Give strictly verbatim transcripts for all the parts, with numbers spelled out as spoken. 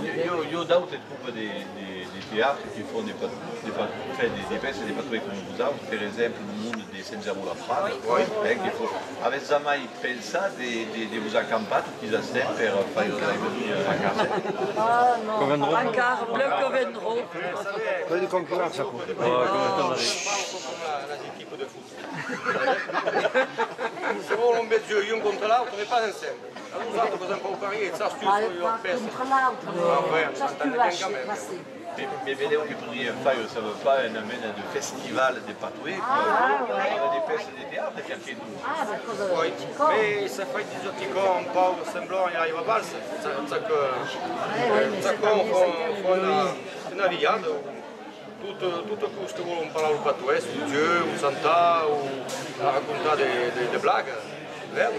I a, i a d'autres tropas de, de, de teatre que fan de pa-, de pa-, enfin, de, de pèças de patoès coma vosautres, per exemple, lo monde de Sent Jaume la Fraga, eh, que fa, avètz jamai pensat de, de, de vos acampar totes ensems per faire de la musica? Ah, non. Encara, plan que vendrà. Pas de concurrence, quoi. Se vòlon ben jogar un contra l'autre, mas pas ensemble. A vosautres vos en fau parier, sas tu, soi ua pèça. Contra l'autre. Ah, ouais, sas tu, vache, vache. Me, me benlèu que podriam faire, sabe pas, una mena de festival de patoès, quoi. Ah, ouais. Amb de pèças de teatre, perqué non? Ah, ben, cosa... Oui, mas se fai dejà quicòm un pauc semblant a la Valsa, ça, ça que, ça que fa, fa una, una viada. Tot, tot aquò's que vòlon parlar lo patoès, o jogar, o chantar, o racontar de, de, de blagas, vèrs.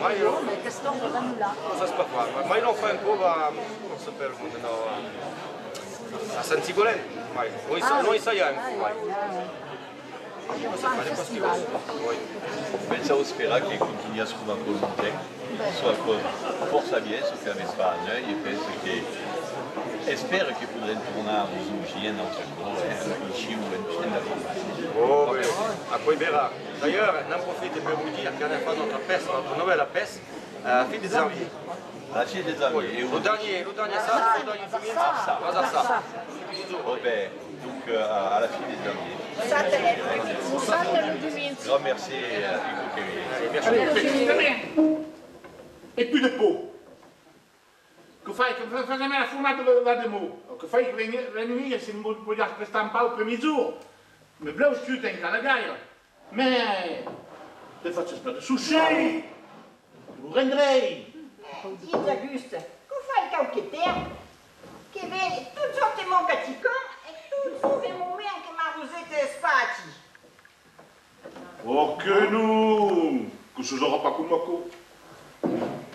Mai, non, mas qu'estó anullat. Sas pas far. Mai, mai non fai un pauc a, comment ça s'appelle, maintenant, a, a Sent Sigolent, mai. Non, non, ça y est, mai. Ai, ai, ai. Festival. Pensau esperar que contunhas coma aquò longtemps, çò aquò fòrça bien, çò qu'avètz fach anuèit, e pense que, espère que podrem tornar vos augir un autre còp, eh, aicí o en, en la formacion. Oh, ben, aquò i verà. D'ailleurs, n'en profite per vos dire qu'anem far nòstra pèça, nòstra novèla pèça, a la fin de janvier. A la fin de janvier. Oui. E lo darnier, lo darnier sap, lo darnier dimenche, vas a sap. Oh, ben, donc, euh, à, à la fin de janvier. Sat e lo dimenche. Grand merci, euh, Hugo Kevin. Allez, merci. Precisament. E plus de peau. Que fai, que fa, fai la formada de, la demo. Que fai que veni, veni, se non pòdi prestar un pauc per miègjorn. Me blèu tu t'en cala gaire. Mas te fachas pas de soucis. Lo rendrèi! Eh, ditz, Auguste, quò fai quauque temps que veni totjorn te manca quicòm e totjorn al moment que Maroseta es pas aquí. Oh que non! Que se sarà pas coma aquò.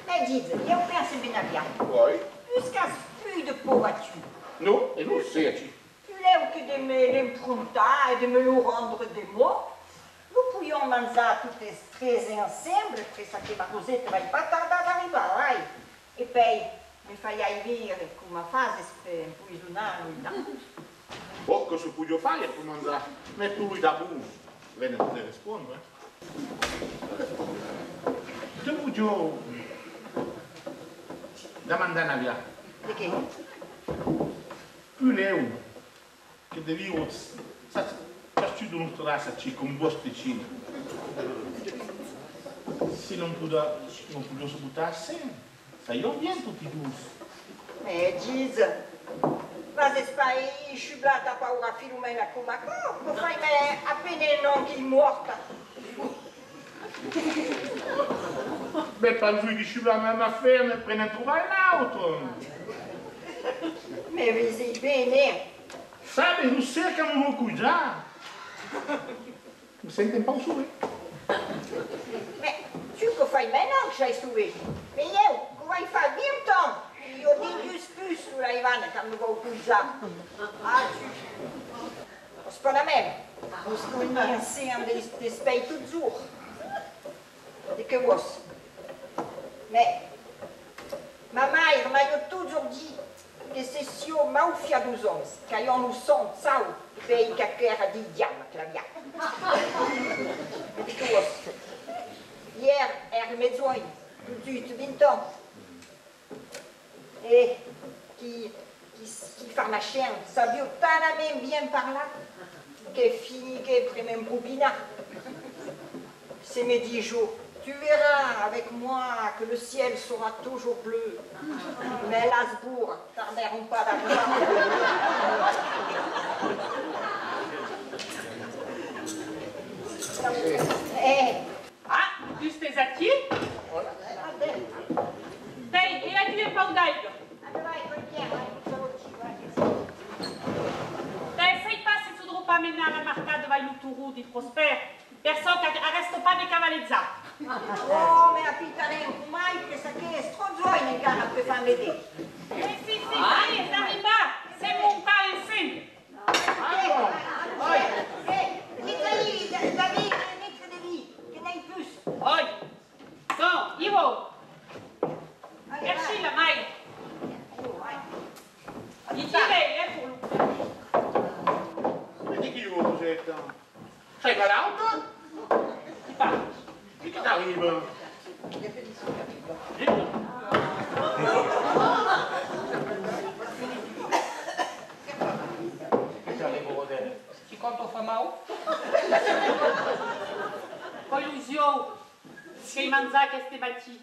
Mas ditz, ieu pense ben aviat. Oui. Pusqu'as plus de peau, vas-tu? Non, e non, se aquí. Plus lèu que de me l'emprontar e de me lo rendre de mòt, lo podiam manjar totes tres ensemble, pr'amor que Maroseta vai pas tardar d'arribar, vai. E pèi, me fai veire coma fases per empoisonar lo dambon. Bon, que se podiá faire per manjar, mas tu lo dambon, ren ne podèt respondre, eh. Te voliá demandar, Nadia. De qué? Plus lèu que de viure, sas, pas tu de nòstra raça, aquí, com vòstre aquí. Se non podia, non podiá se botar, se, sariam bien toti dos. Mas ditz, mas es pas eishublat ta paura Filomena coma aquò, quò fai mai a pena un an qu'ei mòrta. Mas pas besonh de shublar ma, ma femna, prenèm trobar un autre. Mas vesètz ben, eh? Sabes, lo ser que me vau coijar. Me senti un pauc sauvé. Mas tu, quò fai mai un an que sas sauvé. Mas ieu, quò vai far vint ans, ieu dins dus pus sus la Ivana quand me vau coijar. Ah, tu. Vos pas la mèma, vos coneissèm de, despèi totjorn. De qué vòs? Mas ma maire m'aviá totjorn dit que se siá maufiat dos òmes, qu'avián lo sang chaud, e pèi qu'aquò èra dei diables que l'aviá. Mas de qué vòs? Ièr èri mètge, tot just vint ans. E qui, qui, qui farmacian sabiá talament bien parlar que finiguèt per m'empropinar. Se me disiá: «Tu verras avec moi que le ciel sera toujours bleu.» Mas las boras tardèron pas d'arribar. Eh, Ah, tu estàs aquí? Tè, e a tu un pauc d'aiga? Tè, sai pas se podrò pas menar la marcada vai lo torró de Prospèr, per çò qu'arrèsta pas de cavalejar. Oh, mas apitarem, mai que çaquelà es tròp joine encara per far-me de. Eh, si, si, mai es arribat, se montar ensemble. Oi! Bon, Ivo! Ercila, mai! Arriba. Ti quant fa mau? Pòi los uòus qu'ai manjat aqueste matin.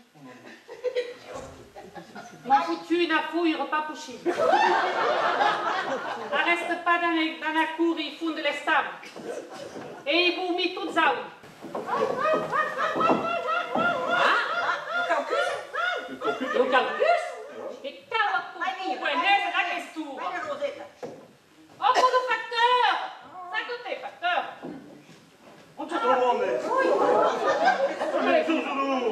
M'an fotut una foira pas possible. Arrèsta pas d'anar, d'anar córrer al fons de l'estable. E i vomit tot jaune. Ah, lo caucus? Lo caucus? E cau aquò, ben, es en aquesta ora. Ò, vos lo facteur! S'acotèt, facteur! Ont se tròba, òme? Òme, Josolon!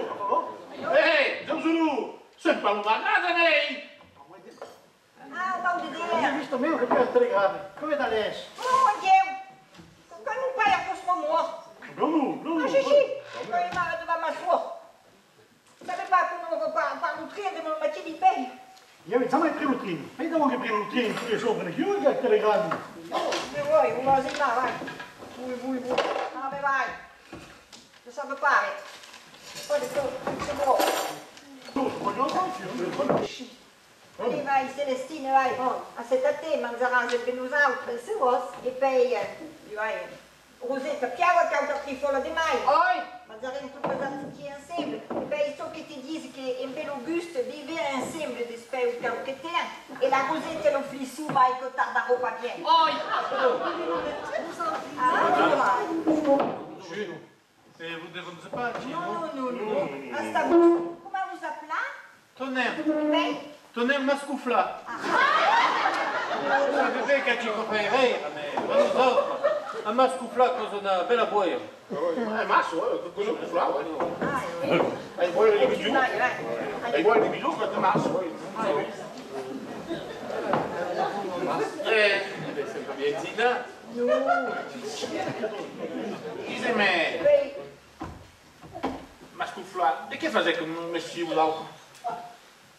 Eh, Josolon! Sèm pas lo marràs, ei! Ah, vau de dire! Ai vist meu que viu al telegrama. Que ve d'alès? Oh, mon Dieu! Quand mon paire aquò's mòrt! Non, non, non, non! Ah, si, si! Quand il m'a de ma soeur! Sabe pas, quand on repart par lo tren deman lo matin, i pei. Ieu ai jamai pres lo tren. Pei, d'amont que pren lo tren, tu es sobre, ieu, aquel telegrama. Mais oui, on va y va, vai. Oui, oui, oui. Ah, mais vai. Je savais pas, mais... Pas de tout, c'est bon. Non, c'est pas grave, c'est un peu... Allez, vai, Celestine, vai. Bon, asseta-te, manjaràs amb nosautres, se vòs. E pei, eh, vai. Roseta, piaua quauqua trifòla de mai. Oi! Manjarem totas aquí ensemble. E ben, çò que te disi que en bèl August, viver ensemble despèu quauque temps, e la Roseta e lo Flisson mai que tardarà pas bien. Oi! Ah, e vos derange pas, aquí, non? Non, non, non, non. Hasta vos. Coma vos aplatz? Tonèm. Tonèm Mascofla. Sabe ben qu'aquí quò fai rire, mès per nosautres, un mascofla quò's una bèla boira. Ah, ouais. Eh, mas, ouais, quò's un cofla, ouais. Ah, ouais. Ai boire de bidon. Ai boire de bidon, quò's de mas, ouais. Eh, ben, sèm pas bien dinat. Non. Dise-me. Mascofla, de qué fasètz que mestier, vosautres?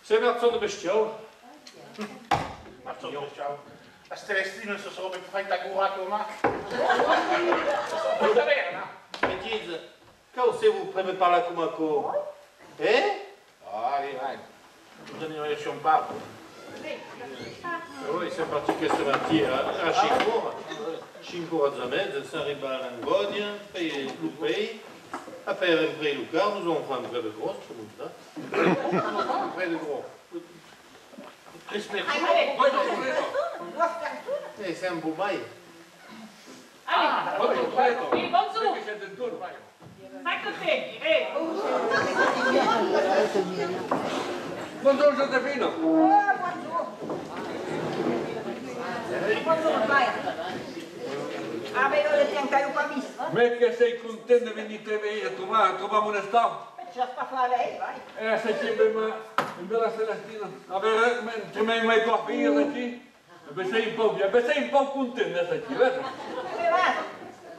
Sèm marchand de bestiau. Marchand de bestiau. La Celestine se serà ben fait agorar coma. Vos sabètz, non? Me dise, quau se vos preme parlar coma aquò? Eh? Allez, vai. Nos n'anirem pas. Oui, sèm partits aqueste matin a, a cinc oras. Cinc oras e mètja, sèm arribats a Langònia, pei lo pei, après avèm pres lo car, nos avèm fait un brèu de gròs, per montar. Un brèu de gròs. Tres per... Allez. E sèm bon mai. Allez. Ah, bonjour. Oui, bonjour. Sac de tècnic, eh. Bonjour, Joséphine. Oh, bonjour. Bonjour, Albert. Ah, ben, lo temps qu'aviá pas vist, eh? Mès que sèi content de venir te veire, trobar, trobar mon estat. Jas pas far, vai, vai. E, sèi ben, ma, ben la Celestina. A veire, mès, que mai mai quò filhas aquí. Bessèi un pauc, bessèi un pauc content d'èsser aquí, veses? E ben,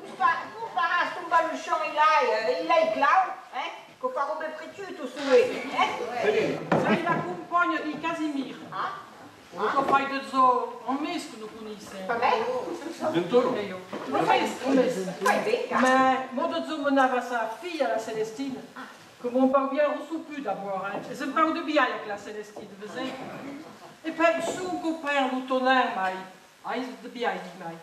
tu fa-, tu faràs tombar lo chon, il ai, eh, il ai clau, eh? Que farà ben pretut, tu soe, eh? Sèi la companha de Casimir. Ah? Lo que fai dètz ans e mieg que nos coneissèm. Pas mai? D'entorn? E ieu. Un mes, un mes. Fai ben, car. Mès, mès dètz ans menava sa filha, la Celestine. Que m'an pas bien recebut d'abòrd, eh? Es un pauc de biais aquela Celestine, vesètz? E pei, son copain lo Tonèm, mai, ai de biais, di mai.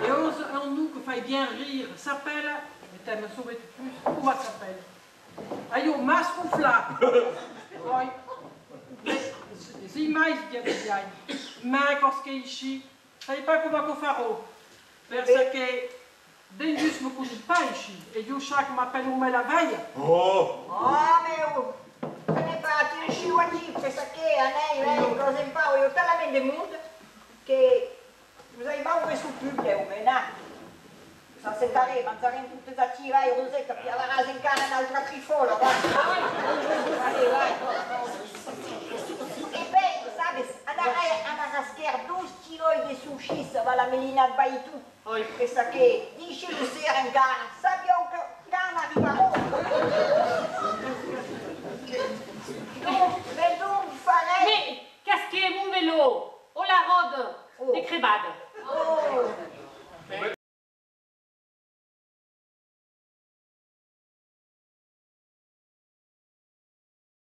E òm a un nom que fai bien rire, s'apèla, e te me sauvetz pus, coma s'apèla? Ai, lo Mascofla! Oi, es, es mai bien de biais. Mès quò's que aicí, sai pas coma quò farà, perque dengús me coneis pas aicí, e ieu, chac m'apèlan mai la velha. Oh! Oh, mès, oh, te n'es pas, ti aicí o aquí, perque anèi, ben, quò's un pauc, i a talament de monde que vos ai mau recebut, lèu, mès na. S'assetarem, manjarem totes aquí, vai, Roseta, piavaràs encara una autra trifòla, vai. Allez, vai. E ben, sabes, anaràs, anaràs quèrre dos quilòs de saucissa, va, la Melinat Baiton. Oi, pressa que, disi lo ser encara, sabiáu que, quand arribarà. Donc, ben donc, farèi... Mès qu'es que mon velò, o la ròda de crebada? Oh,